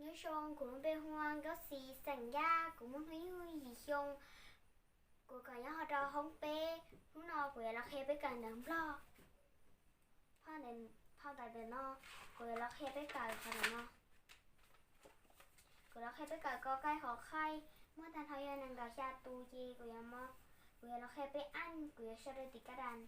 Nói chung cũng bên Huang có xì sẵn ya, cũng muốn nói vui gì chung. Cô còn nhớ hồi đó không bé, lúc nào cô ấy là khe bé cần đằng blog. Phao đèn, phao tại đèn no, cô ấy là khe bé cần phao đèn no. Cô ấy là khe bé cần có cái khó khai, mua thành thói quen đằng đào xa tu chi, cô ấy mò, cô ấy là khe bé ăn, cô ấy sao đây thì cá đàn.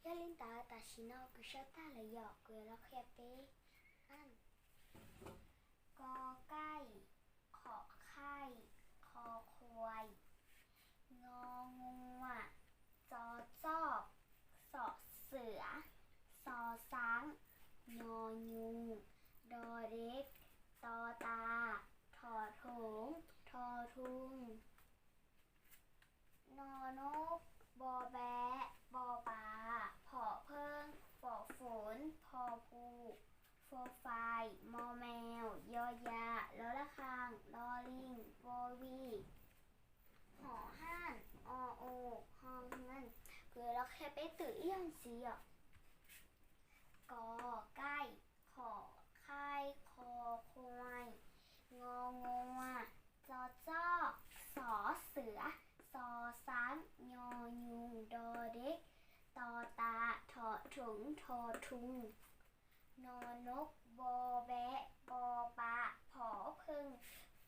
ຍາລິນຕາ ຕາຊີນອກ ກຸຊາຕາລະຍອກ ເກືອລອກແຄເປ ອັນ ກອໄກ່ ຂໍໄຂ່ ຄໍຄວາຍ ງອງວ ຈອຈອກ ສໍເສືອ ຊໍຊ້າງ ຍໍຍຸງ ດອເດັກ ຕໍຕາ ທໍຖົງ ທໍທຸງ ນໍນົກ ປໍແບະ ປໍປາ ພໍເຜິ້ງ ປໍຝົນ ພໍພູ ຟໍຝວາຍ ມໍແມວ ຍໍຢາ ລໍລະຄັງ ລໍລິງ ວໍວີ ຫໍຮ້ານ ອໍໂອກ ຫໍເຮືອນ ເກີດລອກແຄເປຕື່ອີ່ຫຍັງຊິອະ ກອໄກ່ ຂໍໄຂ່ ຄໍຄວາຍ ງອງວ ຈອຈອກ ສໍເສືອ ຊໍຊ້າງ ຍໍຍຸງ ດອເດັກ ຕໍຕາ ທໍຖົງ ທໍທຸງ ນໍນົກ ບໍແບະ ປໍປາ ພໍເຜິ້ງ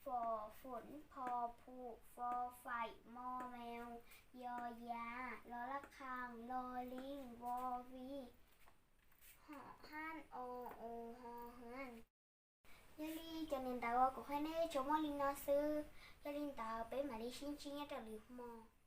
ຟໍຝົນ ພໍພູ ຟໍຝວາຍ ມໍແມວ ຍໍຢາ ລໍລະຄັງ ລໍລິງ ວໍວີ ຫໍຮ້ານ ອໍໂອ ຫໍເຮືອນ. ຍາລີ ຈະເນີນຕາວອກກໍຄ່ອຍເນໂຈມອລິນນອຊື ຍາລິນຕາເປັນມາລີຊິນຈິງຍາຕະລືມໍ.